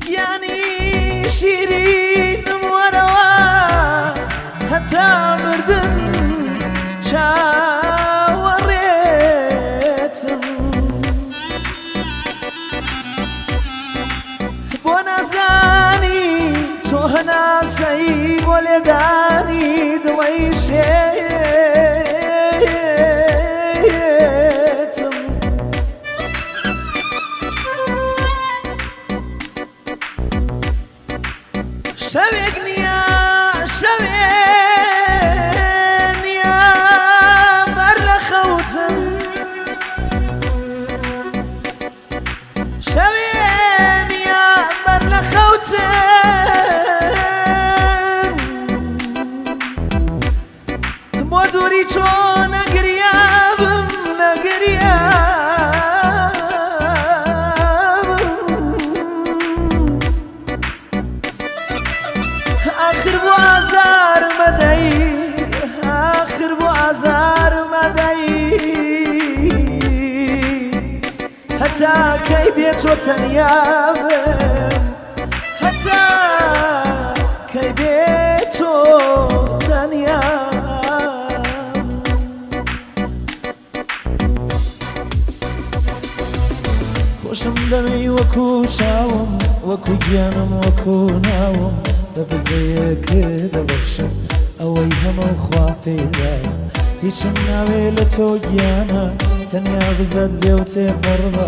گیانی شیرینم وەرەوە هەتا مردن چاوەڕێتم. بۆ نازانی تۆ هەناسەی بۆ لێدانی دڵی شێتم. شەوێک نییە شەوێ نییە بەر لە خەوتن شەوێ نییە بەر لە خەوتن بۆ دووری تۆ نەگریابم نەگریابم. ئاخر بۆ ئازار مەدەی ئاخر بۆ ئازار مەدەی هەتا کەی بێ تۆ تەنیا بم هەتا کەی بێ تۆ تەنیا. خۆشم دەوێی وەکو چاوم وەکو گیانم وەکو ناوم بە بزەیەک دەبەخشم ئەوەی هەمە و خوا پێداوم هیچم ناوێ لە تۆ گیانە تەنیا بزەت بێ و تێپەڕبە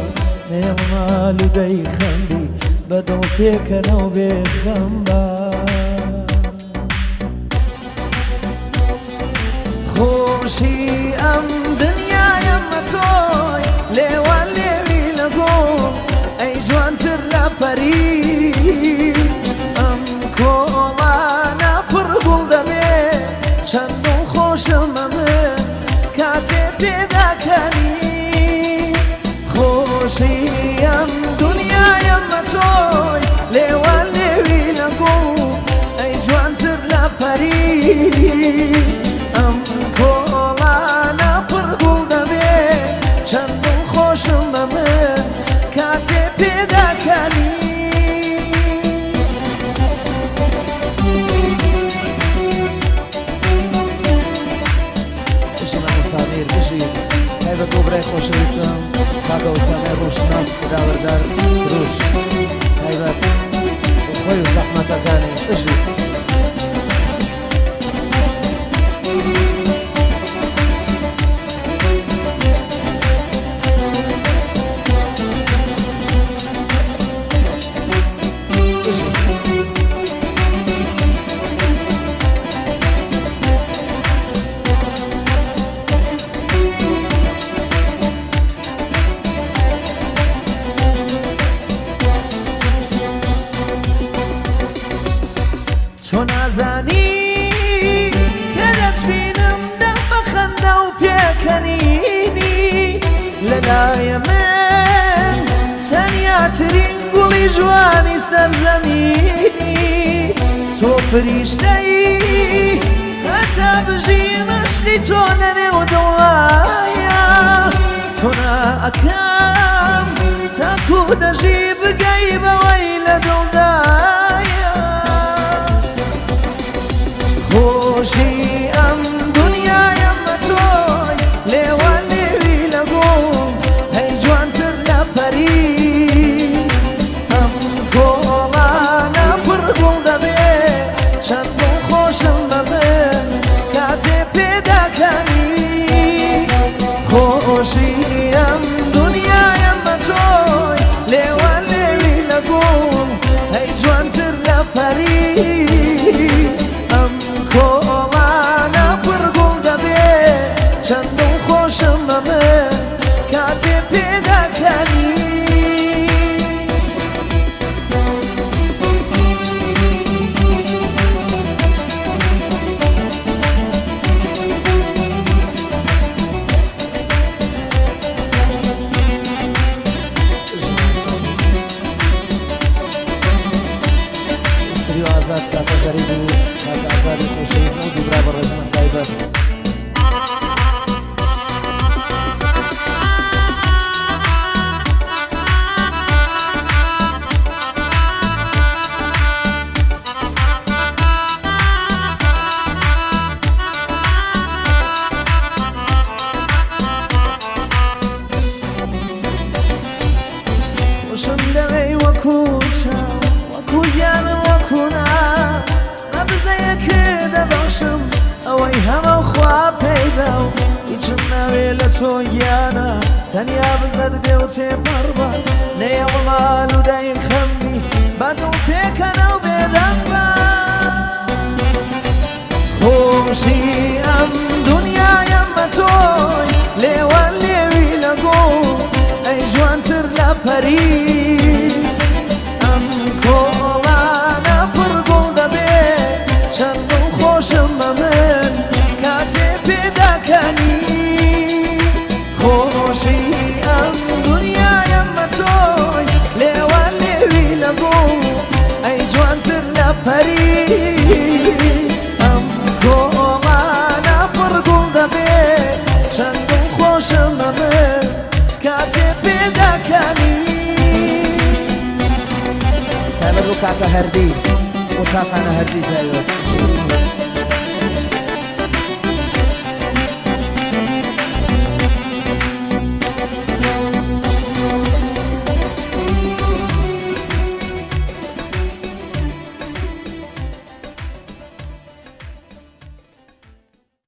نێو مال و دەیخەم بی بە دڵ پێکەنەو بێ خەم بە. خۆشی ئەم دنیایەمە تۆی لێوان لێوی لە گوڵ ئەی جوانتر لە پەری ئەم کۆڵانە پڕ گوڵ دەبێ چەند دڵخۆشم ئەمن کاتێ پێداکەنی خۆشی ئەم دنیایەمە تۆی لێوان لێوی لە گوڵ ئەی جوانتر لە پەری ئەم کۆڵانە پڕ گوڵ دەبێ چەند دڵخۆشم بە من کاتێ پێداکەنی. بژی مامۆستا میر بژی تایبەت بۆ برای خۆشەویستم کاکە ئوسامەی ڕووشناس داوەردار سروش تایبەت بۆ خۆی و زەحمەتەکانی بژی. تۆ نازانی کە دەتبینم دەم بە خەندە و پێکەنینی لەلایە من تەنیاترین گوڵی جوانی سەرزەمینی تۆ فریشتەی هەتا بژی مەشقی تۆ لەنێو دڵایە تۆ ناکەم تاکو دەژی بگەی بەوەی لە دڵدایە خۆشی ئەم دنیایەم بە تۆی لێوان لێوی لە گوڵ هەی جوانتر لە پەری ئەم کۆڵانە پڕ گوڵ دەبێ چەند دڵخۆشم بە من کاتێ پێداکەنی خۆشی ئەم دنیایەم بە تۆی لێوان لێوی لە گوڵ هەی جوانتر لە پەری ئەم کۆڵانە پڕ گوڵ دەبێ چەند دڵخۆشم بە من کاتێ پێداکەنی. سری و ئازاد کاکە غەریب و کاکە ئازادی خۆشەویست ئەو دوو برا بەڕێزمە تایبەت. تۆ گیانە تەنیا بزەت بێ و تێپەڕ بە نەیەڵم ئالوودەی خەم بی بە دڵ پێکەنە و بێدەنگ بە. خۆشی ئەم دونیایەم بە تۆی لێوان لێوی لە گوڵ ئەی جوانتر لە پەری ئەم کۆڵانە پڕ گوڵ دەبێ چەند دڵخۆشم بە من کاتێ پێداکەنی خۆشی ئەم دونیایەم بە تۆی لێوان لێوی لە گوڵ ئەی جوانتر لە پەری ئەم کۆڵانە پڕ گوڵ دەبێ چەند دڵخۆشم بە من کاتێ پێداکەنی. تایبەت بۆ کاکە هەردی بۆ تاقانە هەردی تایبەت.